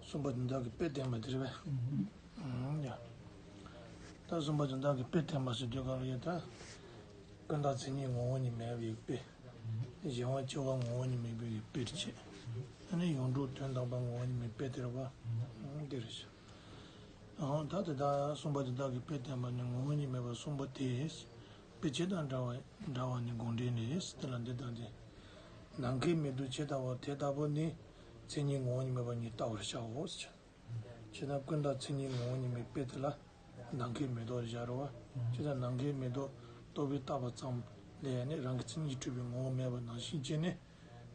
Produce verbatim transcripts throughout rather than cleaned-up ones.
གསུམ་པ་དོན་དག་གི་དཔེ་བསྟན་པ་དེ་རེད་པས། ཨུམ། ཡ། ད་གསུམ་པ་དོན་དག་གི་དཔེ་བསྟན་པ་ཟེར་དུས་ག་ལ་ཡོད་ད། ཀུན་བརྟགས་མཚན་ཉིད་ངོ་བོ་ཉིད་མེད་པའི་དཔེ། གཞན་དབང་སྐྱེ་བ་ངོ་བོ་ཉིད་མེད་པའི་དཔེ་རེད་བྱས། ཨ་ནི་ཡོངས་གྲུབ་དོན་དམ་པ་ངོ་བོ་ཉིད་མེད་པའི་དཔེ་དེ་རེད་པ། ཨུམ། དེ་རེད་བྱས། ཨང་། ད་དེ་དག་གསུམ་པ་དོན་དག་གི་དཔེ་བསྟན་པ་ནི་ངོ་བོ་ཉིད་མེད་པ་གསུམ་པོ་དེ། དཔེ་ཇི་ལྟར་འདྲ་བ་འདྲ་བ་ནི་དགོངས་འགྲེལ་ལས། དེ་ལ་འདི་ལྟ་སྟེ། ནམ་མཁའི་མེ་ཏོག་ཇི་ལྟ་བ་དེ་ལྟ་བུ་ནི། མཚན་ཉིད་ངོ་བོ་ཉིད་མེད་པ་ཉིད་བལྟ་བར་བྱའོ། ཇི་ལྟར་ཀུན་བརྟགས་མཚན་ཉིད་ངོ་བོ་ཉིད་མེད་པའི་དེ་ལ་ནམ་མཁའི་མེ་ཏོག་བཞག་རོ་བ། ཇི་ལྟར་ནམ་མཁའི་མེ་ཏོག་རྟོག་པས་བལྟ་བ་ཙམ་ལས་ནི་རང་གི་མཚན་ཉིད་གྲུབ་པའི་ངོ་བོ་མེད་པ་ནང་བཞིན་བྱས་ནས།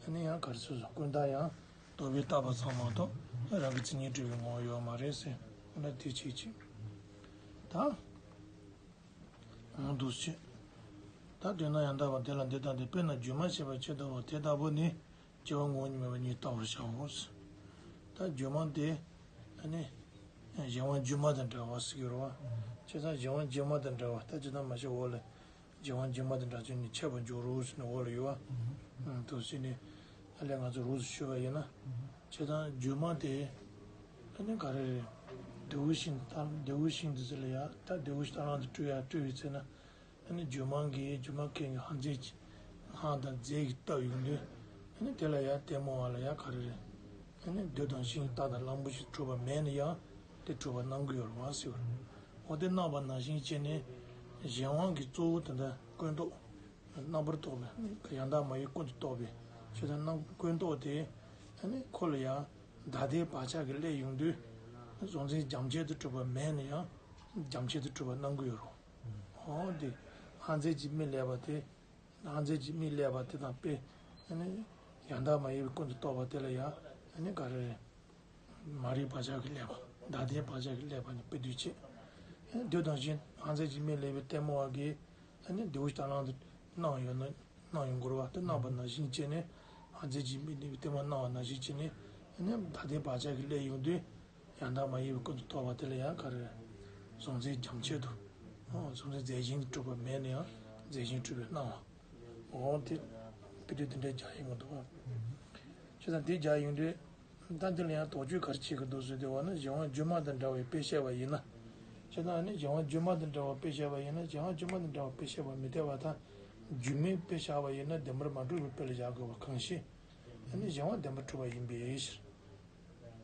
ཨ་ནི་ཡང་ག་རེ་ཟེར་སོང་། ཀུན་བརྟགས་ཡང་རྟོག་པས་བལྟ་བ་ཙམ་མ་གཏོགས་རང་གི་མཚན་ཉིད་གྲུབ་པའི་ངོ་བོ་ཡོད་མ་རེད་ཟེར། འོ་ན་དེ་གཅིག་བྱས། ད། འོང་དུ་བྱེད། ད་དོན་དམ་ཡང་དག་པ་དེ་ལ་འདི་ལྟ་སྟེ། དཔེར་ན་སྒྱུ་མ་བྱས་པ་ཇི་ལྟ་བ་དེ་ལྟ་བུ་ནི། སྐྱེ་བ་ངོ་བོ་ཉིད་མེད་པ་ཉིད་བལྟ་བར་བྱའོ། ད་སྒྱུ་མ་དེ། ཨ་ནི། གཞན་དབང་སྒྱུ་མ་དང་འདྲ་བ་ཟེར་གྱི་རེད་པ། བྱས་ཙང་གཞན་དབང་སྒྱུ་མ་དང་འདྲ་བ། ད་ཇི་ལྟར་མ་བྱས་འོག་ལ། གཞན་དབང་སྒྱུ་མ་དང་འདྲ་བྱས་ནས་འཆད་པར་འགྱུར་རོ་ཟེར་ནས་འོག་ལ་ཡོད་པ། དུ་ཟེར་ནས། ཨ་ལས་ང་ཚོ་རོགས་སུ་ཞུས་པ་ཡིན་ན། བྱས་ཙང་སྒྱུ་མ་དེ། ཨ་ནི་ག་རེ་རེད། བདེ་བོ་ཤིང་ད་བདེ་བོ་ཤིང་དུ་ཟེར་ལ་ཡ། ད་བདེ་བོ་ཤིང་རྟ་གླང་དུ་སྤྲུལ་ཡ་སྤྲུལ་བའི་ཚེ་ན། ཨ་ནི་སྒྱུ་མ་གིས་སྒྱུ་མ་མཁན་གྱི་སྔགས་རྫས་ཀྱི་སྔགས་དང་རྫས་ཀྱིས་བཏབ་ཡོང་དུས། ཨ་ནི་དེ་ལ་ཡ་ལྟད་མོ་བ་ལ་ཡ་ག་རེ་རེད། ཨ་ནི་རྡུལ་དང་ཤིང་རྟ་དང་གླང་པོ་ཆེ་གྲུབ་པ་མེད་ན་ཡང་དེ་གྲུབ་པ་སྣང་གི་ཡོད་རེད་བ་ཟེར་བ། འོ་དེ་སྣང་བ་ནང་བཞིན་བྱས་ནས་གཞན་དབང་གི་གཙོ་བོ་དེ་འདྲ་ཀུན་རྟོག་རྣམ་པར་རྟོག་པའི་ཡང་དག་མ་ཡིན་ཀུན་ཏུ་རྟོག་པའི་ཆོས་དང་རྣམ་ཀུན་རྟོག་དེ། ཨ་ནི་ཁོ་ལ་ཡང་བདག་ལྟའི་བག་ཆགས་ཀྱིས་བསླད་ཡོང་དུས། གཟུང་འཛིན་རྒྱམ་ཆད་དུ་གྲུབ་པ་མེད་ན་ཡང་རྒྱམ་ཆད་དུ་གྲུབ་པ་སྣང་གི་ཡོད་རེད། འོ་དེ་སྔགས་རྫས་ཀྱི་མིག་བསླད་པ་དེ། སྔགས་རྫས་ཀྱི་མིག་བསླད་པ་དེ་དང་དཔེ། ཨ་ནི་ཡང་དག་མ་ཡིན་པའི་ཀུན་ཏུ་རྟོག་པ་དེ་ལ་ཡང་ཨ་ནི་ག་རེ་རེད། མ་རིག་བག་ཆགས་ཀྱིས་བསླད་པ། བདག་ལྟའི་བག་ཆགས་ཀྱིས་བསླད་པ་ནི་དཔེ་བསྡུས་བྱས། ཨ་ནི་དེ་དང་གཞན་སྔགས་རྫས་ཀྱི་མིག་བསླད་པའི་ལྟད་མོ་བ་གིས་ཨ་ནི་བདེ་བོ་ཞིག་རྟ་གླང་དུ་སྣང་ཡོང་ན་སྣང་ཡོང་གི་རེད་བ། དེ་སྣང་བ་ནང་བཞིན་བྱས་ནས། སྔགས་རྫས་ཀྱི་མིག་བསླད་པའི་ལྟད་མོ་སྣང་བ་ནང་བཞིན་བྱས་ནས། ཨ་ནི་བདག་ལྟའི་བག་ཆགས་ཀྱིས་བསླད་ཡོང་དུས། ཡང་དག་མ་ཡིན་པའི་ཀུན་ཏུ་རྟོག་པ་དེ་ལ་ཡང་ག་རེ། གཟུང་འཛིན་རྒྱམ་ཆད་དུ། ཨོ་གཟུང་འཛིན་རྫས་གཞན་གྱིས་གྲུབ་པ་མེད་ན་ཡང་རྫས་གཞན་གྲུབ་པའི་སྣང་བ། འོ་དེ། དཔེ་དེ་དེ་འདྲའི་རྒྱག་ཡིན་མི་འདུག་བ། བྱས་ཙང་དེ་རྒྱག་ཡོང་དུས། ད་འདི་ལ་ཡང་དོགས་གཅོད་ག་རེ་བྱེད་ཀྱི་འདུག་ཟེར་དུས་བ་ན། གཞན་དབང་སྒྱུ་མ་དང་འདྲ་བའི་དཔེ་བཤད་པ་ཡིན་ན། བྱས་ཙང་ཨ་ནི་གཞན་དབང་སྒྱུ་མ་དང་འདྲ་བའི་དཔེ་བཤད་པ་ཡིན་ན། གཞན་དབང་སྒྱུ་མ་དང་འདྲ་བའི་དཔེ་བཤད་པ་མི་འཐད་པར་ཐལ། སྒྱུ་མའི་དཔེ་བཞག་པ་ཡིན་ན་བདེན་པར་མ་གྲུབ་པའི་དཔེ་ལ་བཞག་དགོས་པ་གང་ཞིག་ཨ་ནི་གཞན་དབང་བདེན་པར་གྲུབ་པ་ཡིན་པའི་ཕྱིར།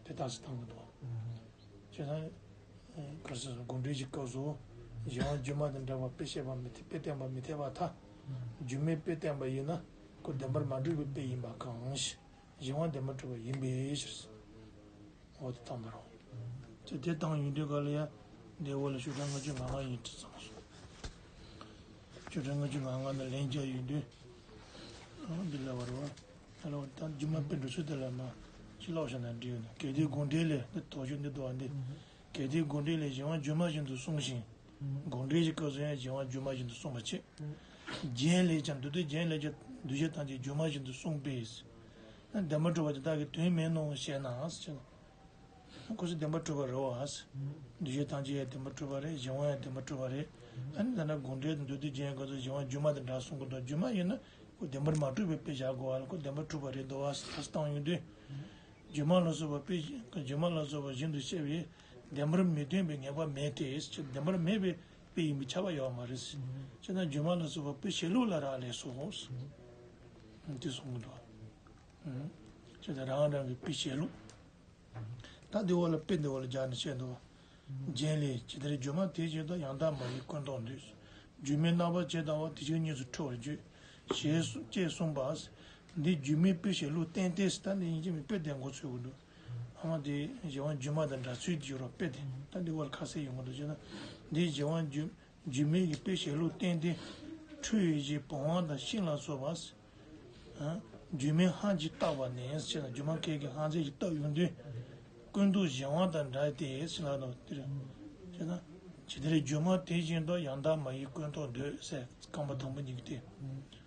དེ་ལྟ་སུ་བཏང་གི་འདུག་བྱས་ཙང་། ག་རེ་ཟེར། དགོངས་འགྲེལ་གྱི་སྐབས་སུ། གཞན་དབང་སྒྱུ་མ་དང་འདྲ་བར་དཔེ་བཤད་པ་མི་འཐད། དཔེ་བསྟན་པ་མི་འཐད་པར་ཐལ། སྒྱུ་མའི་དཔེ་བསྟན་པ་ཡིན་ན། ཁོ་བདེན་པར་མ་གྲུབ་པའི་དཔེ་ཡིན་པ་གང་ཞིག་གཞན་དབང་བདེན་པར་གྲུབ་པ་ཡིན་པའི་ཕྱིར། འོ་དེ་བཏང་པ་རེད། དེ་དེ་བཏང་ཡོང་དུས་ག་ལ་ཡ། འདི་འོག་ལ་ཤོག་གྲངས་ལྔ་བཅུ་ང་ལྔ་ཡིན་དུས་ཙམ་སོང་། ཤོག་གྲངས་ལྔ་བཅུ་ང་ལྔ་ནས་ལན་རྒྱག་ཡོང་དུས། ཨང་། འདི་ལ་བར་བ། ཨ་ལོ། ད་སྒྱུ་མ་དཔེ་འགྲོ་ཚུལ་དེ་ལ་མ་ཅི་ལོག་བྱ་ན་འགྲིག་ཡོད་ན། གལ་ཏེ་དགོངས་འགྲེལ་ལས། འདི་དོགས་གཅོད་འདི་འདུག་བ་འདི། གལ་ཏེ་དགོངས་འགྲེལ་ལས་གཞན་དབང་སྒྱུ་མ་བཞིན་དུ་གསུངས་ཤིང་། དགོངས་འགྲེལ་གྱི་སྐབས་སུ་ཡང་གཞན་དབང་སྒྱུ་མ་བཞིན་དུ་གསུངས་པ་བྱས། རྒྱན་ལས་ཀྱང་མདོ་སྡེ་རྒྱན་ལས་ཀྱང་འདུས་བྱས་ཐམས་ཅད་སྒྱུ་མ་བཞིན་དུ་གསུངས་པས། བདེན་པར་གྲུབ་པ་དེ་དག་གི་དོན་མིན་ནོ་ཞེ་ན། ཁོ་ཚོ་བདེན་པར་གྲུབ་པ་རེད་བ། འདུས་བྱས་ཐམས་ཅད་ཡང་བདེན་པར་གྲུབ་པ་རེད། གཞན་དབང་ཡང་བདེན་པར་གྲུབ་པ་རེད། ཨ་ནི་ད་ལྟ་དགོངས་འགྲེལ་དང་མདོ་སྡེ་རྒྱན་གྱི་སྐབས་སུ་གཞན་དབང་སྒྱུ་མ་དང་འདྲ་གསུང་གི་འདུག་སྒྱུ་མ་ཡིན་ན་ཁོ་བདེན་པར་མ་གྲུབ་པའི་དཔེ་བཞག་དགོས་བ་ལ། ཁོ་བདེན་པར་གྲུབ་པ་རེད་འདུག་བ་ཟེར་བཏང་ཡོང་དུས། སྒྱུ་མ་ལ་སོགས་པ་དཔེ་སྒྱུ་མ་ལ་སོགས་པ་བཞིན་དུ་བཤད་པས་བདེན་པར་མི་སྟོན་པའི་ངེས་པ་མེད་དེ། བདེན་པར་མེད་པའི་དཔེ་ཡིན་པའི་ཁྱབ་པ་ཡོད་མ་རེད། བྱས་ན་སྒྱུ་མ་ལ་སོགས་པ་དཔེ་བྱེད་ལུགས་ལ་རག་ལས་སོ། དེ་གསུང་གི་འདུག་བྱས་ཙང་རང་རང་གི་དཔེ་བྱེད་ལུགས། ད་འདི་འོག་ལ་དཔེ་འདི་འོག་ལ་སྦྱར་ནས་བཤད་འདུག་རྒྱན་ལས། ཇི་ལྟར་སྒྱུ་མ་དེ་བཞིན་དུ། ཡང་དག་མ་ཡིན་ཀུན་རྟོག་འདོད། སྒྱུ་མའི་རྣམ་པ་ཇི་ལྟ་བ། དེ་བཞིན་ཉིད་དུ་འཁྲུལ་བར་འགྱུར། ཞེས་སུ་ཅེས་གསུངས་པ། འདི་སྒྱུ་མའི་དཔེ་བྱེད་ལུགས་བསྟན་ཏེ། ད་འདི་ཡིན་གཅིག་མིན་དཔེ་བསྟན་འགོ་ཚུགས་ཀྱི་འདུག་ཨ་མ་དེ་གཞན་དབང་སྒྱུ་མ་དང་འདྲ་ཚུལ་དེ་ཡོད་རོགས་དཔེ་དེ། ད་འདི་འོག་ལ་ཁ་གསལ་ཡོང་གི་འདུག་ཅེ་ན། འདི་གཞན་དབང་སྒྱུ་སྒྱུ་མའི་གི་དཔེ་བྱེད་ལུགས་བསྟན་ཏེ། འཁྲུལ་བའི་གཞི་བུམ་དབང་དང་ཤིང་ལ་སོགས་པ། སྒྱུ་མའི་སྔགས་ཀྱིས་བཏབ་པ་ནས་ཅེ་ན། སྒྱུ་མ་མཁན་གྱིས་སྔགས་རྫས་ཀྱིས་བཏབ་ཡོང་དུས། ཀུན་རྟོག་གཞན་དབང་དང་འདྲ་སྟེ་ཟེར་ལབ་དང་དེ་རེད། ཅེ་ན། ཇི་ལྟར་སྒྱུ་མ་དེ་བཞིན་དུ། ཡང་དག་མ་ཡིན་ཀུན་རྟོག་འདོད་ཟེར། རྐང་པ་དང་པོ་གཉིས་ཀྱི་དེ།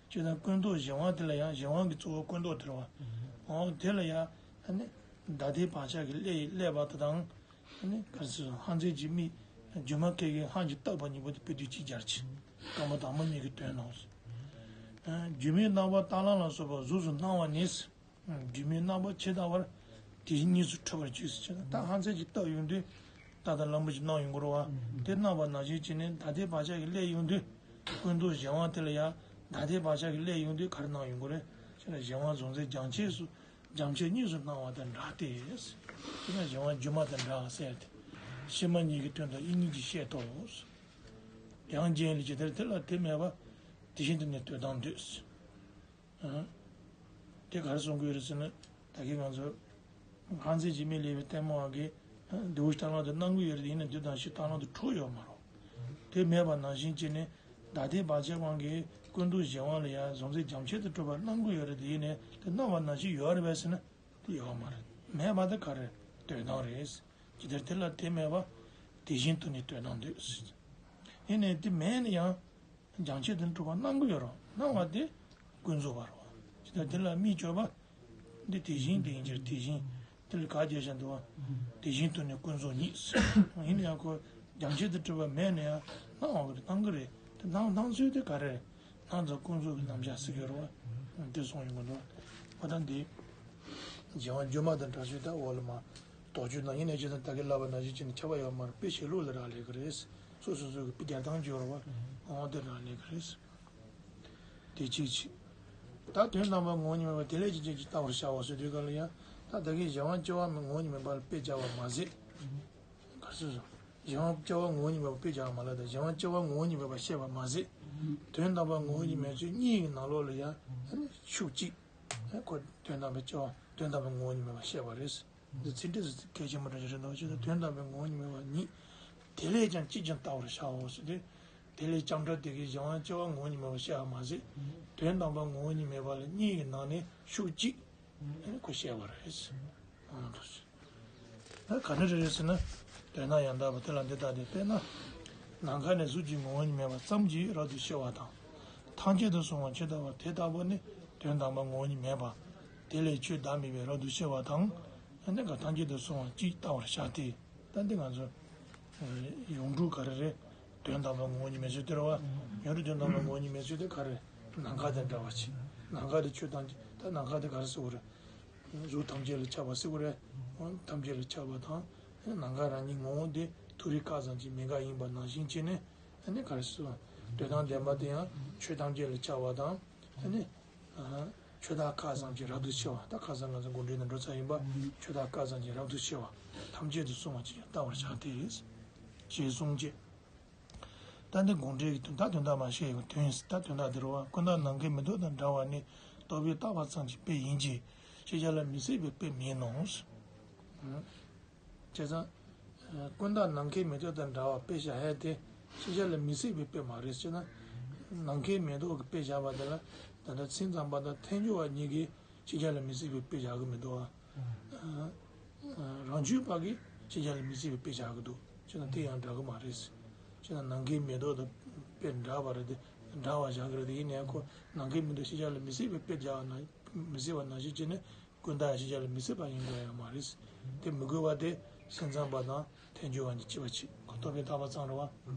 ཅེ་ན་ཀུན་རྟོག་གཞན་དབང་དེ་ལ་ཡང་གཞན་དབང་གི་གཙོ་བོ་ཀུན་རྟོག་དེ་རེད་བ། འོ་དེ་ལ་ཡང་ཨ་ནི་བདག་ལྟའི་བག་ཆགས་ཀྱིས་བསླད་བསླད་པ་དེ་དང་། ཨ་ནི་ག་རེ་ཟེར། སྔགས་རྫས་ཀྱི་མིག་སྒྱུ་མ་མཁན་གྱིས་སྔགས་ཀྱིས་བཏབ་པ་གཉིས་པོ་དེ་དཔེ་དུས་གཅིག་སྦྱར་ཅིག་རྐང་པ་དང་པོ་གཉིས་ཀྱི་དོན་ནོ། སྒྱུ་མའི་རྣམ་པ་རྟ་གླང་ལ་སོགས་པ་གཟུགས་སུ་སྣང་བ་ནི། སྒྱུ་མའི་རྣམ་པ་ཇི་ལྟ་བར། དེ་བཞིན་གཉིས་སུ་འཁྲུལ་པར་གྱུར་ཟེར་བྱས་ན། ད་ཧང་ཚད་ཀྱི་བཏབ་ཡོང་དུས་ད་ལྟ་ལམ་པོ་ཅིག་གནང་ཡོང་གི་རེད་བ། དེ་གནང་བ་ནང་བཞིན་བྱས་ནས་ད་ལྟའི་བག་ཆགས་ཀྱི་སླེབས་ཡོང་དུས་ཀུན་རྫོབ་གཞན་དབང་དེ་ལ་ཡང་ད་ལྟའི་བག་ཆགས་ཀྱི་སླེབས་ཡོང་དུས་ག་རེ་གནང་ཡོང་གི་རེད་ཟེར་ན། གཞན་དབང་གཟུང་འཛིན་སྦྱང་བྱེད་སུ་སྦྱང་བྱེད་གཉིས་སུ་སྣང་བ་དང་འདྲ་སྟེ། དེ་ན་གཞན་དབང་སྒྱུ་མ་དང་འདྲ་ཟེར་ཏེ། ཕྱི་མ་གཉིས་ཀྱི་དོན་དུ་ཡིན་གཉིས་ཀྱིས་བཤད་དོ། ཡང་རྒྱན་ལས་ཇི་ལྟར་དེ་ལ་དེ་མེད་པ་དེ་བཞིན་དུ་ནི་ལྟོས་དང་འདོད། ཨ། དེ་ག་རེ་གསུང་གི་ཡོད་རེད་ཟེར་ན། ད་གིན་ང་ཚོ་ཧང་ཚད་ཀྱི་མི་ལས་པའི་ལྟད་མོ་བ་གིས་མདེའུ་རྟ་གླང་དུ་སྣང་གི་ཡོད་རེད། ཡིན་ན་མདེའུ་དང་གཞུ་རྟ་གླང་དུ་འཁྲུལ་ཡོད་མ་རེད། དེ་མེད་པ་ནང་བཞིན་བྱས་ནས་ད་ལྟའི་བག་ཆགས་དབང་གིས་ཀུན་རྫོབ་གཞན་དབང་ལ་ཡང་གཟུང་འཛིན་སྦྱང་བྱེད་དུ་གྲུབ་པ་སྣང་གི་ཡོད་རེད། དེ་ཡིན་ནའི་དེ་སྣང་བ་ནང་བཞིན་ཡོད་རེད་པས་ཟེར་ན། དེ་ཡོད་མ་རེད། མེད་པ་དེ་ག་རེ་ལྟོས་དང་རེད། ཇི་ལྟར་དེ་ལ་དེ་མེད་པ་དེ་བཞིན་དུ་ནི་ལྟོས་དང་འདོད། ཡིན་ནའི་དེ་མེད་ན་ཡང་སྦྱང་བྱེད་དུ་གྲུབ་པ་སྣང་གི་ཡོད་རེད། སྣང་བ་དེ་ཀུན་རྫོབ་པ་རེད། ཇི་ལྟར་དེ་ལ་དམིགས་བཅས་པ་འདི་དེ་བཞིན་དེ་ཡིན་གྱི་རེད། དེ་བཞིན་དེ་ལ་ག་རྒྱས་བཞག་འདུག་བ། དེ་བཞིན་དུ་ནི་ཀུན་རྫོབ་ཉིད། ཡིན་ན་ཡང་ཁོ་སྦྱང་བྱེད་དུ་གྲུབ་པ་མེད་ན་ཡང་སྣང་བ་གི་རེད། སྣང་གི་རེད། དེ་སྣང་སྣང་ཚུལ་དེ་ག་རེ་རེད། སྣང་ཙམ་ཀུན་རྫོབ་ཀྱི་རྣམ་གཞག་ཟེར་གྱི་རེད་བ། དེ་གསུངས་ཡོང་གི་འདུག་འོ་ད་འདི་གཞན་དབང་སྒྱུ་མ་དང་འདྲ་ཞིག་ད་འོག་ལ་མ་དོགས་གཅོད་གནང་། ཡིན་ནའི་ཇི་ལྟར་ད་གིན་ལབ་པ་ནང་བཞིན་བྱས་ནས་ཁྱབ་པ་ཡོད་མ་རེད། དཔེ་བྱེད་ལུགས་ལ་རག་ལས་ཀྱི་རེད། སོ་སོ་སོ་གི་དཔེ་རྒྱག་སྟངས་ཀྱི་ཡོད་རེད་བ། འོ་དེ་རག་ལས་ཀྱི་རེད། དེ་གཅིག་བྱས། ད་དོན་དམ་པར་ངོ་བོ་ཉིད་མེད་པ་དེ་ལས་ཀྱང་ཅན་གྱིས་བལྟ་བར་བྱའོ་ཟེར་དུས་ག་ལ་ཡང་། ད་ད་གིན་གཞན་དབང་སྐྱེ་བ་ངོ་བོ་ཉིད་མེད་པ་ལ་དཔེ་སྦྱར་བ་མ་ཟད། ག་རེ་ཟེར་སོང་། གཞན་དབང་སྐྱེ་བ་ངོ་བོ་ཉིད་མེད་པ་དཔེ་སྦྱར་བ་མ་ལབ། ད་གཞན་དབང་སྐྱེ་བ་ངོ་བོ་ཉིད་མེད་པ་བཤད་པ་མ་ཟད། དོན་དམ་པར་ངོ་བོ་ཉིད་མེད་ཚུལ་གཉིས་ཀྱི་ནང་ལོགས་ལ་ཡང་ཤུགས་གཅིག་ཁོ་དོན་དམ་པའི་སྐྱེ་བ་དོན་དམ་པའི་ངོ་བོ་ཉིད་མེད་པ་བཤད་པ་རེད། འདི་ཚིག་འགྲེལ་གལ་ཆེན་པོ་འདྲ་ཞིག་རེད་འདུག་ཅེས་དང་། དོན་དམ་པའི་ངོ་བོ་ཉིད་མེད་པ་ཉིད། དེ་ལས་ཀྱང་གཅིག་ཀྱང་བལྟ་བར་བྱའོ་ཟེར་དུས། དེ་ལས་ཀྱང་སྒྲ་དེ་གིས་གཞན་དབང་སྐྱེ་བ་ངོ་བོ་ཉིད་མེད་པ་བཤད་པ་མ་ཟད། དོན་དམ་པར་ངོ་བོ་ཉིད་མེད་པ་ལ་གཉིས་ཀྱི་ནང་ནས་ཤུགས་གཅིག་ཁོ་བཤད་པ་རེད། ཨང་དུ་ཟེར། ད་ག་འདྲ་རེད་ཟེར་ན། དོན་དམ་ཡང་དག་པ་དེ་ལ་འདི་ལྟ་སྟེ། དཔེར་ན། ནམ་མཁའ་ནི་གཟུགས་ཀྱི་ངོ་བོ་ཉིད་མེད་པ་ཙམ་གྱིས་རབ་ཏུ་ཕྱེ་བ་དང་། ཐམས་ཅད་དུ་སོང་བ་ཇི་ལྟ་བར་དེ་ལྟ་བུ་ནི་དོན་དམ་པར་ངོ་བོ་ཉིད་མེད་པ། དེ་ལས་ཆོས་བདག་མེད་པས་རབ་ཏུ་ཕྱེ་བ་དང་། ཨ་ནི་ག་ཐམས་ཅད་དུ་སོང་བ་གཅིག་བལྟ་བར་བྱ་སྟེ། ད་འདི་ང་ཚོ་ཡོངས་གྲུབ་ག་རེ་རེད། དོན་དམ་པར་ངོ་བོ་ཉིད་མེད་ཚུལ་དེ་རེད་བ། ཡོངས་གྲུབ་དོན་དམ་པར་ངོ་བོ་ཉིད་མེད་ཚུལ་དེ་ག་རེ། ནམ་མཁའ་དང་འདྲ་བ་ཅིག་ནམ་མཁའ་དེ་ཆོས་ཐམས་ཅད། ད་ནམ་མཁའ་དེ་ག་རེ་ཟེར་དགོས་རེད། གཟུགས་ཐམས་ཅད་ལ་ཁྱབ་པ་ཟེར་དགོས་རེད། ཐམས་ཅད་ལ་ཁྱབ་པ་དང་། ནམ་མཁའ་རང་ཉིད་ངོ་བོ་དེ་མཐོ་རིས་སྐར་ཙམ་གྱི་མེ་འགག་ཡིན་པ་ནང་བཞིན་བྱས་ནས། ཨ་ནི་ག་རེ་ཟེར། འདོད་དང་ལྡན་པ་དེ་ཡང་ཆོས་ཐམས་ཅད་ལ་ཁྱབ་པ་དང་། ཨ་ནི། ཨ། ཆོས་བདག་སྐལ་བཟང་གིས་རབ་ཏུ་ཕྱེ་བ། ད་ཁ་སང་ང་ཚོ་དགོངས་འགྲེལ་ནང་འགྲོ་ཚར་ཡིན་པ། ཆོས་བདག་སྐལ་བཟང་གིས་རབ་ཏུ་ཕྱེ་བ། ཐམས་ཅད་དུ་སོང་བ་ཅིག་ཀྱང་བལྟ་བར་བྱ་སྟེ། ཞེས་གསུངས་ཀྱི། ད་འདི་དགོངས་འགྲེལ་གྱི་དོན་དག་དོན་དག་མ་བཤད་ཡོད་དོན་ཡིན། ད་དོན་དག་འདི་རུ་བ། ཀུན་བརྟགས་ནམ་མཁའི་མེ་ཏོག་དང་འདྲ་བ་ནི་རྟོག་པས་བཏགས་པ་ཙམ་གྱི་དཔེ་ཡིན་གྱི། ཤེས་བྱ་ལ་མི་སྲིད་པའི་དཔེ་མིན་ནོ། བྱས་ཙང་། ཀུན་བརྟགས་ནམ་མཁའི་མེ་ཏོག་དང་འདྲ་བ་དཔེ་བཞག་ཡ་དེ་ཤེས་བྱ་ལ་མི་སྲིད་པའི་དཔེ་མ་རེད་ཟེར་ན། ནམ་མཁའི་མེ་ཏོག་གི་དཔེ་བཞག་པ་དེ་ལ་ད་ལྟ་མཚན་ཙམ་པ་དང་ཐལ་འགྱུར་བ་གཉིས་ཀྱིས་ཤེས་བྱ་ལ་མི་སྲིད་པའི་དཔེ་བཞག་གི་མི་འདུག་ཨ། རང་རྒྱུད་པ་གིས་ཤེས་བྱ་ལ་མི་སྲིད་པའི་དཔེ་བཞག་གི་འདུག་ཟེར་ན་དེ་ཡང་འདྲ་གི་མ་རེད་ཟེར། ན་ནམ་མཁའི་མེ་ཏོག་དང་དཔེ་འདྲ་བ་རེད་དེ། འདྲ་བ་བཞག་གི་རེད་དེ། ཡིན་ནའང་ཁོ་ནམ་མཁའི་མེ་ཏོག་ཤེས་བྱ་ལ་མི་སྲིད་པའི་དཔེ་བཞག་ན་མི་སྲིད་པ་ནང་བཞིན་བྱས་ནས། ཀུན་བརྟགས་ཤེས་བྱ་ལ་མི་སྲིད་པ་ཡིན་དགོས་ཡ་མ་རེད། དེ་མི་དགོས་པ་དེ་སེམས་ཙམ་པ་དང་ཐལ་འགྱུར་བ་གཉིས་གཅིག་པ་གཅིག་ཁོ་རྟོག་པས་བཏགས་པ་ཙམ་རེད་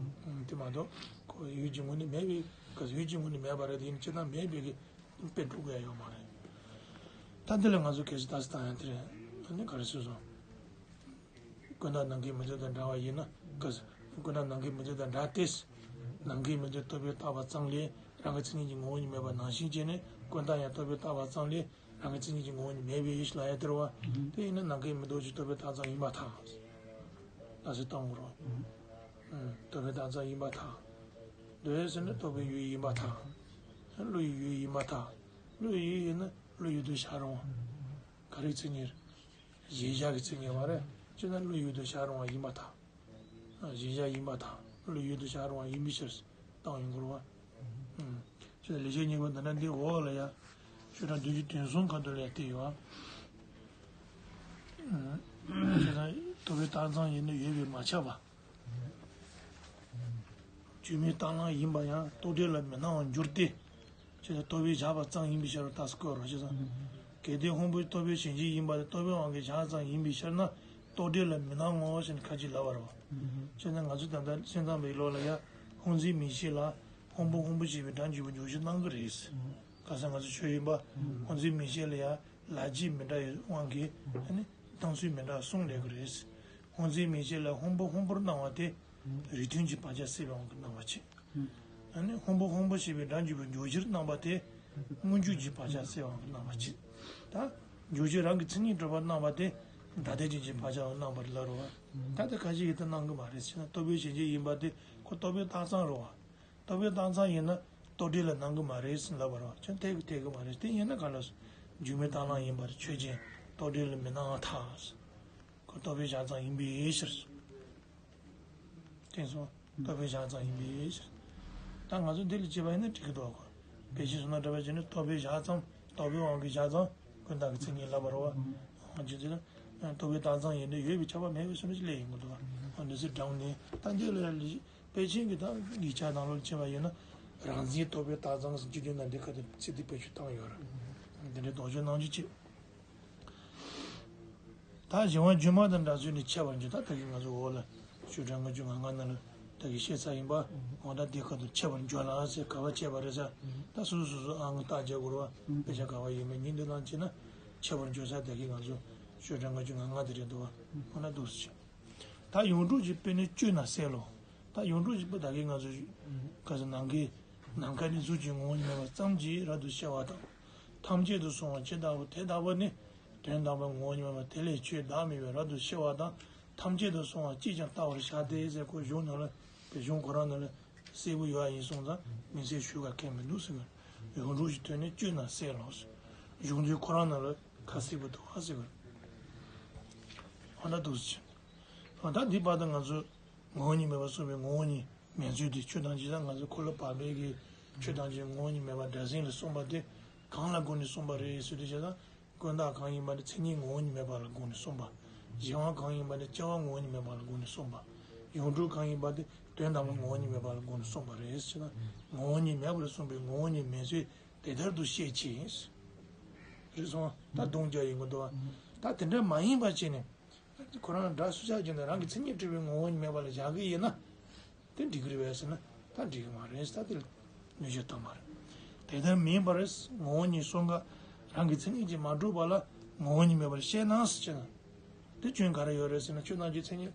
བ། དེ་མ་གཏོགས་ཁོ་ཡུལ་གྱི་ངོས་ནས་མེད་པའི་སྐབས་སུ་ཡུལ་གྱི་ངོས་ནས་མེད་པ་རེད་དེ། ཡིན་ཕྱིར་ན་མེད་པའི་གི་དཔེ་འགྲོ་དགོས་ཡ་ཡོད་མ་རེད། ད་འདི་ལ་ང་ཚོ་གལ་སྲིད་ད་སི་ད་ཡང་དེ་རེད། ཨ་ནི་ག་རེ་ཟེར་སོང་། ཀུན་བརྟགས་ནམ་མཁའི་མེ་ཏོག་དང་འདྲ་བ་ཡིན་ན། ཀུན་བརྟགས་ནམ་མཁའི་མེ་ཏོག་དང་འདྲ་སྟེ། ནམ་མཁའི་མེ་ཏོག་རྟོག་པས་བཏགས་པ་ཙམ་ལས་རང་གི་མཚན་ཉིད་ཀྱི་ངོ་བོ་ཉིད་མེད་པ་ནང་བཞིན་བྱས་ནས། ཀུན་བརྟགས་ཡང་རྟོག་པས་བཏགས་པ་ཙམ་ལས་རང་གི་མཚན་ཉིད་ཀྱི་ངོ་བོ་ཉིད་མེད་པའི་ཡུལ་ཞིག་ལ་ཡ་དེ་རེད་བ། དེ་ཡིན་ན་ནམ་མཁའི་མེ་ཏོག་ཅིག་རྟོག་པས་བཏགས་ཙམ་ཡིན་པར་ཐལ། ད་སི་བཏང་དགོས་རེད་བ། རྟོག་པས་བཏགས་ཙམ་ཡིན་པར་ཐལ། འདོད་ཟེར་ན་རྟོག་པའི་ཡུལ་ཡིན་པར་ཐལ། བློ་ཡི་ཡུལ་ཡིན་པར་ཐལ། བློ་ཡི་ཡུལ་ཡིན་ན་བློ་ཡུལ་དུ་བཞག་རུང་བ། ག་རེའི་མཚན་ཉིད། གཞལ་བྱ་གི་མཚན་ཉིད་མ་རེད། ཅེ་ན་བློ་ཡུལ་དུ་བཞག་རུང་བ་ཡིན་པར་ཐལ། གཞལ་བྱ་ཡིན་པར་ཐལ། བློ་ཡུལ་དུ་བཞག་རུང་བ་ཡིན་པའི་ཕྱིར་བཏང་ཡོང་དགོས་རེད་བ། ཅེ་ན་ལེགས་བཤད་སྙིང་པོ་འདི་འདྲ་འདི་འོག་ལ་ཡ། ཆོས་དང་བདུན་ཅུ་དོན་གསུམ་ཁ་ཐུག་ལ་ཡ་བལྟས་ཡོད་བ། ཅེ་ན་རྟོག་པས་བཏགས་ཙམ་ཡིན་ན་ཡོད་པས་མ་ཁྱབ་པ། བཅོས་མའི་རྟ་གླང་ཡིན་པ་ཡང་རྟོག་བྲལ་ལ་མི་སྣང་བར་འགྱུར་ཏེ། ཅེས་དང་རྟོག་པས་བཞག་པ་ཙམ་ཡིན་པའི་ཕྱིར་རོ། རྟགས་སུ་བཀོད་རོ་ཞེས་སོ། གལ་ཏེ་ཕུང་པོའི་རྟོག་པའི་གཞན་གཅིག་ཡིན་པ་དེ་རྟོག་པའི་དབང་གིས་བཞག་ཙམ་ཡིན་པའི་ཕྱིར་ན་རྟོག་བྲལ་ལ་མི་སྣང་ངོ་ཞེས་ནས་ཁ་ཅིག་ལབ་པ་རེད་བ། ཅེས་ན་ང་ཚོས་ད་ལྟ་སེམས་ཙམ་པའི་ལུགས་ལ་ཡང་ཕུང་འཛིན་མིག་ཤེས་ལ་ཕུང་པོ་ཕུང་པོ་ཞེས་པའི་སྒྲ་འཇུག་པའི་འཇུག་གཞིར་སྣང་གི་རེད། ཁ་སང་ང་ཚོ་ཆོས་ཡིན་པ་ཕུང་འཛིན་མིག་ཤེས་ལ་ཡང་ལ་རྒྱའི་མི་འདྲ་བའི་དབང་གིས་ཨ་ནི། སྟངས་ཚུལ་མི་འདྲ་གསུམ་སླེབས་ཀྱི་རེད། སྔོ་འཛིན་མིག་ཤེས་ལ་སྔོན་པོ་སྔོན་པོར་སྣང་བ་དེ་རིགས་མཐུན་གྱི་བག་ཆགས་སད་པའི་དབང་གིས་སྣང་བ་བྱེད། ཨ་ནི་སྔོན་པོ་སྔོན་པོ་ཞེས་པའི་སྒྲ་འཇུག་པའི་འཇུག་གཞིར་སྣང་བ་དེ་སྔོན་འཇུག་གི་བག་ཆགས་སད་པའི་དབང་གིས་སྣང་བ་བྱེད། ད་འཇུག་གཞི་རང་གི་མཚན་ཉིད་གྲུབ་པར་སྣང་བ་དེ་བདག་ལྟ་ཅན་གྱི་བག་ཆགས་སྣང་བར་ལ་རོ། ད་ལྟ་ཁ་ཅིག་གིས་ད་སྣང་གི་མ་རེད་ཟེར་ན། རྟོག་པའི་གཞན་གཅིག་ཡིན་པ་དེ་ཁོ་རྟོག་པའི་རྟགས་ཙམ་རོ། རྟོག་པའི་རྟགས་ཙམ་ཡིན་ན་རྟོག་བྲལ་ལ་སྣང་གི་མ་རེད་ཟེར་ལབ་པ་རེད་བ། ཁྱོད་འཐད་གི་འཐད་གི་མ་རེད། དེ་ཡིན་ན་ག་ལ་སོ། འཇུག་མེད་རྟོག་ལམ་ཡིན་པར་ཆོས་ཅན། རྟོག་བྲལ་ལ་མི་སྣང་བར་ཐལ། ཁོ་རྟོག་པའི་བཞག་ཙམ་ཡིན་པའི་ཕྱིར། དེ་སོང་རྟོག་པའི་བཞག་ཙམ་ཡིན་པའི་ཕྱིར། ད་ང་ཚོ་འདི་ལ་དཔྱད་པ་ཡིན་ན་འགྲིག་གི་འདུག་གོ། དཔེ་ཅན་བཟུང་ན་འདྲ་བ་བྱས་ནས་རྟོག་པའི་བཞག་ཙམ། རྟོག་པའི་དབང་གིས་བཞག་ཙམ། ཀུན་བཏགས་ཀྱི་མཚན་ཉིད་ལབ་པ་རེད་བ། རྗེས་འཇུག་ན་རྟོག་པའི་རྟགས་ཙམ་ཡིན་ཏེ་ཡོད་པའི་ཁྱབ་པ་མེད་པའི་ཕྱིར་ཞེས་ལས་ཡིན་དགོས་འདུག་བ། འདི་ཚོའི་སྒྲ་ནི་ད་འདི་ལ་དཔེ་ཅན་གྱི་ད་ཡིག་ཆ་ནང་ལོགས་དཔྱད་པ་ཡིན་ན། རང་འཛིན་རྟོག་པའི་རྟགས་ཙམ་ཟེར་སྤྱི་དོན་ནང་འདི་ཁ་ཐུག་ཚིག་འདི་བེད་སྤྱོད་བཏང་ཡོད་རེད། འདི་འདྲའི་དོགས་གཅོད་གནང་རྒྱུ་ཅིག་ད་གཞན་དབང་སྒྱུ་མ་དང་འདྲ་ཚུལ་ནི་འཆད་པར་འགྱུར། ད་ད་གིན་ང་ཚོ་འོག་ལ་ཆོས་སྒྲ་ལྔ་བཅུ་ང་ལྔ་ནང་ལ་ད་གིན་བཤད་ཚར་ཡིན་པ། འོ་ད་འདི་ཁ་ཐུག་འཆད་པར་འགྱུར་ལ་ཟེར་ག་པར་འཆད་པ་རེད་ཟེར། ད་སོ་སོ་སོ་སོ་ཨང་རྟགས་འཇལ་དགོས་རེད་བ། དཔེ་ཆ་ག་པར་ཡིན་མིན་ཉིན་འདི་ནང་བྱས་ན་འཆད་པར་འགྱུར་ས་ད་གིན་ང་ཚོ་ཆོས་སྒྲ་ལྔ་བཅུ་ང་ལྔ་དེ་རེད་འདུག་བ། འོ་ན་འདུག་སེ་བྱས། ད་ཡོངས་གྲུབ་ཀྱི་དཔེ་ནི་བཅོས་ན་གསལ་ལོ། ད་ཡོངས་གྲུབ་ཀྱི་དཔེ་ད་གིན་ང་ཚོ་ག་ས་ནམ་མཁའི་ནམ་མཁའ་ནི་གཟུགས་ཀྱི་ངོ་བོ་ཉིད་མེད་པ་ཙམ་གྱིས་རབ་ཏུ་ཕྱེ་བ་དང་། ཐམས་ཅད་དུ་སོང་བ་ཇི་ལྟ་བུ་དེ་ལྟ་བུ་ནི། དོན་དམ་པར་ངོ་བོ་ཉིད་མེད་པ་དེ་ལས་ཆོས་བདག་མེད་པའི་རབ་ཏུ་ཕྱེ་བ་དང་། ཐམས་ཅད་དུ་སོང་བ་ཅིས་ཀྱང་བལྟ་བར་བྱ་སྟེ་ཟེར། ཁོ་གཞུང་ནང་ལ་གཞུང་ཁོ་རང་ནང་ལ་གསལ་པོ་ཡོད་ཡིན་སོང་ཙང་མིང་གསལ་ཞུ་ག་གལ་མི་འདུག་ཟེར་གི། ཡོངས་གྲུབ་ཀྱི་དོན་ནི་བཅོས་ན་གསལ་ལོ། གཞུང་འདི་ཁོ་རང་ནང་ལ་ཁ་གསལ་པོ་འདུག་ཨ་ཟེར་གི། འོ་ན་འདུག་སེ་བྱས། ད་འདི་བར་དུ་ང་ཚོས་ངོ་བོ་ཉིད་མེད་པར་གསུངས་པའི་ངོ་བོ་ཉིད་མེད་ཚུལ་དེ། ཆོས་ཐམས་ཅད་ད་ང་ཚོ་འཁོར་ལོ་བར་པའི་གི་ཆོས་ཐམས་ཅད་ངོ་བོ་ཉིད་མེད་པར་སྒྲ་ཟིན་ལ་གསུངས་པ་དེ་གང་ལ་དགོངས་ནས་གསུངས་པ་རེད་ཟེར་དུས་བྱས་ཙང་། ཀུན་བཏགས་གང་ཡིན་པ་དེ་མཚན་ཉིད་ངོ་བོ་ཉིད་མེད་པ་ལ་དགོངས་ནས་གསུངས་པ། གཞན་དབང་གང་ཡིན་པ་དེ་སྐྱེ་བ་ངོ་བོ་ཉིད་མེད་པ་ལ་དགོངས་ནས་གསུངས་པ། ཡོངས་གྲུབ་གང་ཡིན་པ་དེ་དོན་དམ་པར་ངོ་བོ་ཉིད་མེད་པ་ལ་དགོངས་ནས་གསུངས་པ་རེད་ཟེར་ན། ངོ་བོ་ཉིད་མེད་པར་གསུངས་པའི་ངོ་བོ་ཉིད་མེད་ཚུལ་དེ་ལྟར་དུ་ཤེས་ཕྱིར། རེད་སོང་། ད་ལྡོག་རྒྱག་ཡིན་དགོས་འདུག་བ། ད་དེ་འདྲ་མ་ཡིན་པ་བྱས་ནས། ཁོ་རང་སྒྲ་སུ་ཆགས་ཀྱི་ན་རང་གི་མཚན་ཉིད་གྲུབ་པའི་ངོ་བོ་ཉིད་མེད་པ་ལ་བཞག་གི་ཡིན་ན། དེ་འགྲིག་གི་རེད་པས་ཟེར་ན། ད་འགྲིག་གི་མ་རེད། ད་དེ་ལ་ནུས་ཤུགས་བཏང་མ་རེད། དེ་ལྟར་མིན་པར་ངོ་བོ་ཉིད་གསུམ་ཀ་རང་གི་མཚན་ཉིད་ཀྱིས་མ་གྲུབ་པ་ལ་ངོ་བོ་ཉིད་མེད་པར་ཤེས་ན་ཟེར་ཅེ་ན། དེ་སྐྱོན་ག་རེ་ཡོད་རེད་ཟེར་ན། ཆོས་ཐམས་ཅད་མཚན་ཉིད།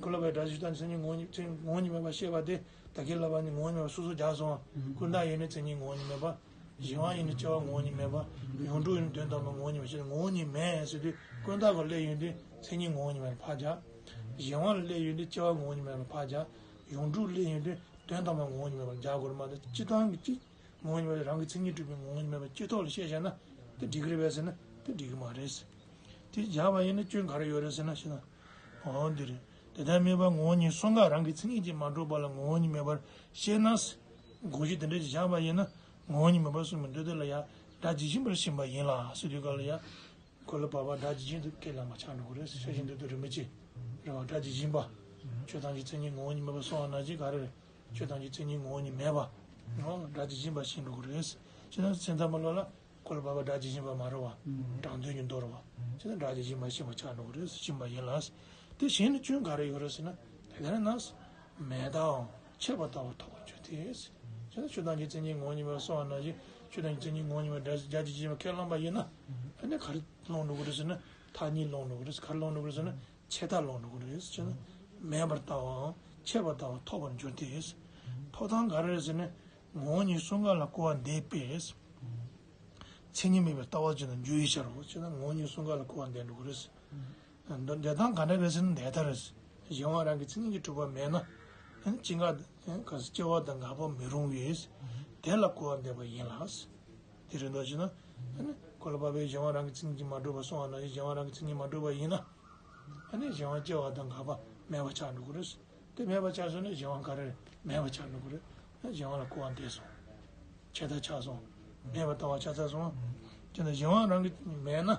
འཁོར་ལོ་བའི་སྒྲ་ཞིག་དང་མཚན་ཉིད་ངོ་བོ་ཉིད་མཚན་ཉིད་ངོ་བོ་ཉིད་མེད་པར་ཤེས་པ་དེ་ད་གིན་ལབ་པ་ནི་ངོ་བོ་ཉིད་མེད་པ་སོ་སོ་རྒྱག་སོང་བ། ཀུན་བཏགས་ཡིན་ནི་མཚན་ཉིད་ངོ་བོ་ཉིད་མེད་པ། གཞན་དབང་ཡིན་ནི་སྐྱེ་བ་ངོ་བོ་ཉིད་མེད་པ། ཡོངས་གྲུབ་ཡིན་ནི་དོན་དམ་པར་ངོ་བོ་ཉིད་མེད་པ་ཞེས་ངོ་བོ་ཉིད་མེད་ཟེར་དུས་ཀུན་བཏགས་ཀྱི་སླད་ཡོད་དུས་མཚན་ཉིད་ངོ་བོ་ཉིད་མེད་པར་ཕར་བཞག་གཞན་དབང་ལ་སླད་ཡོད་དུས་སྐྱེ་བ་ངོ་བོ་ཉིད་མེད་པར་ཕར་བཞག་ཡོངས་གྲུབ་སླད་ཡོད་དུས་དོན་དམ་པར་ངོ་བོ་ཉིད་མེད་པར་བཞག་དགོས་རེད་མ་གཏོགས། སྤྱིར་བཏང་གི་སྤྱི་ངོ་བོ་ཉིད་མེད་པ་རང་གི་མཚན་ཉིད་གྲུབ་པའི་ངོ་བོ་ཉིད་མེད་པ་སྤྱི་ཐོག་ལ་བཤད་བཞག་ན་དེ་འགྲིག་གི་རེད་པས་ཟེར་ན་དེ་འགྲིག་གི་མ་རེད། དེ་བཞག་པ་ཡིན་ན་སྐྱོན་ག་རེ་ཡོད་རེད་ཟེར་ན་ཞེ་ན། འོ་འདི་རེད། དེ་ལྟར་མིན་པར་ངོ་བོ་ཉིད་གསུམ་ཀ་རང་གི་མཚན་ཉིད་ཀྱིས་མ་གྲུབ་པ་ལ་ངོ་བོ་ཉིད་མེད་པར་ཤེས་ན། དགོངས་གཞི་དེ་འདྲ་ཞིག་བཞག་པ་ཡིན་ན། ངོ་བོ་ཉིད་མེད་པར་གསུངས་པའི་མདོ་སྡེ་ལ་ཡང་སྒྲ་ཇི་བཞིན་པར་ཞེན་པ་ཡིན་ལ་ཟེར་དུས་སྐབས་ལ་ཡང་། འཁོར་ལོ་བར་པ་སྒྲ་ཇི་བཞིན་དུ་ཁས་བླངས་པ་ཆགས་འགྲོ་གི་རེད། ཤེར་ཕྱིན་འདོད་དོན་རིན་པོ་ཆེ་རེད་བ། སྒྲ་ཇི་བཞིན་པ། ཆོས་ཐམས་ཅད་མཚན་ཉིད་ངོ་བོ་ཉིད་མེད་པར་གསུངས་པ་ནང་བཞིན་ག་རེ་རེད། ཆོས་ཐམས་ཅད་མཚན་ཉིད་ངོ་བོ་ཉིད་མེད་པ། འོ་སྒྲ་ཇི་བཞིན་པ་ཞེན་འགྲོ་གི་རེད། ཅེ་ན་སེམས་ཙམ་པ་ལོ་ལ་འཁོར་ལོ་བར་པ་སྒྲ་ཇི་བཞིན་པ་མ་རེད་བ། དྲང་དོན་གྱི་མདོ་རེད་བ། ཅེ་ན་སྒྲ་ཇི་བཞིན་པ་ཞེན་པ་ཆགས་འགྲོ་གི་རེད། ཞེན་པ་ཡིན་ལ། དེ་གཞན་ནི་སྐྱོན་ག་རེ་ཡོད་རེད་ཟེར་ན། དེ་ལྟར་ན། མེད་པའང་ཆད་པར་ལྟ་བ་ཐོབ་པར་འགྱུར་ཏེ། ཅེ་ན་ཆོས་ཐམས་ཅད་མཚན་ཉིད་ངོ་བོ་ཉིད་མེད་པར་གསུངས་པ་ནང་བཞིན་ཆོས་ཐམས་ཅད་མཚན་ཉིད་ངོ་བོ་ཉིད་མེད་པར་སྒྲ་ཇི་བཞིན་པ་ཁས་བླངས་པ་ཡིན་ན། ཨ་ནི་ག་རེ་སློང་འགྲོ་གི་རེད་ཟེར་ན། ཐ་སྙད་སློང་འགྲོ་གི་རེད། ག་རེ་སློང་འགྲོ་གི་རེད་ཟེར་ན། ཆད་ལྟ་སློང་འགྲོ་གི་རེད། ཅེ་ན། མེད་པར་ལྟ་བའམ་ཆད་པར་ལྟ་བ་ཐོབ་པར་འགྱུར་ཏེ། ཐོབ་ཐང་ག་རེ་རེད་ཟེར་ན། ངོ་བོ་ཉིད་གསུམ་ཀ་ལ་སྐུར་བ་འདེབས་པས། མཚན་ཉིད་མེད་པའི་ལྟ་བ་ཅན་དུ་འགྱུར་བའི་ཕྱིར་རོ། ཅེ་ན་ངོ་བོ་ཉིད་གསུམ་ཀ་ལ་སྐུར་བ་འདེབས་འགྲོ་གི་རེད། འདི་འདྲ་དང་ག་འདྲ་རེད་ཟེར་ན་འདི་ལྟར་རེད། གཞན་དབང་རང་གི་མཚན་ཉིད་ཀྱིས་གྲུབ་པ་མེད་ན། ཨ་ནི་སྐྱེ་འགག་ག་སྐྱེ་བ་དང་འགག་པ་མི་རུང་བས། དེ་ལ་སྐུར་བ་འདེབས་པ་ཡིན་ལ། དེ་རེད་འདུག་ཅེ་ན། ཨ་ནི་འཁོར་ལོ་བར་པའི་གཞན་དབང་རང་གི་མཚན་ཉིད་ཀྱིས་མ་གྲུབ་པ་གསུངས་པ་ནང་བཞིན་གཞན་དབང་རང་གི་མཚན་ཉིད་མ་གྲུབ་པ་ཡིན་ན། ཨ་ནི་གཞན་དབང་སྐྱེ་བ་དང་འགག་པ་མེད་པ་ཆགས་འགྲོ་གི་རེད། དེ་མེད་པ་ཆགས་སོང་ན་གཞན་དབང་ག་རེ་རེད། མེད་པ་ཆགས་འགྲོ་གི་རེད། གཞན་དབང་ལ་སྐུར་བ་འདེབས་སོང་། ཆད་ལྟ་ཆགས་སོང་། མེད་པར་ལྟ་བ་ཆགས་ཚར་སོང་། དེ་ནས་གཞན་དབང་རང་གི་མེད་ན།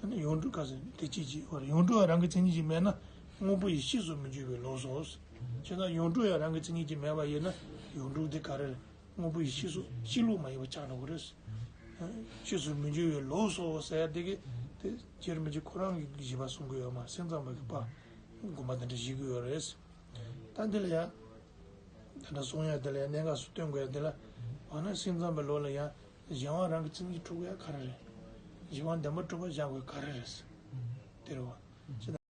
ཨ་ནི་ཡོངས་གྲུབ་ག་ཟེར་དེ་ཅི་ཅི་བར་ཡོངས་གྲུབ་རང་གི་མཚན་ཉིད་ཀྱིས་མེད་ན་དངོས་པོ་ཡི་གཤིས་སུ་མི་འགྱུར་བའི་ལུགས་སོ། བྱས་ན་ཡོངས་གྲུབ་ཡང་རང་གི་མཚན་ཉིད་ཀྱིས་མེད་པ་ཡིན་ན་ཡོངས་གྲུབ་དེ་ག་རེ་རེད། དངོས་པོ་ཡི་གཤིས་སུ་གཤིས་ལུགས་མ་ཡིན་པ་ཆགས་འགྲོ་གི་རེད། གཤིས་སུ་མི་འགྱུར་བའི་ལུགས་སོ་ཟེར་དེ་གི་དེ་རྗེ་རིན་པོ་ཆེ་ཁོ་རང་གི་བཞེད་པ་གསུང་གི་ཡོད་མ་རེད། སེམས་ཙམ་པ་གི་པ་དགོངས་པ་དེ་འདྲ་བཞེས་ཀྱི་ཡོད་རེད། ད་འདི་ལ་ཡང་། དེ་འདྲ་གསུང་ཡ་དེ་ལ་ཡང་གནད་འགག་སུ་སྟོན་དགོས་ཡ་དེ་ལ། འོ་ན་སེམས་ཙམ་པའི་ལུགས་ལ་ཡང་གཞན་དབང་རང་གི་མཚན་ཉིད་གྲུབ་དགོས་ཡ་ག་རེ་རེད། གཞན་དབང་བདེན་པར་གྲུབ་པ་བཞག་དགོས་ག་རེ་རེད། དེ་རེད་བ། ཅི།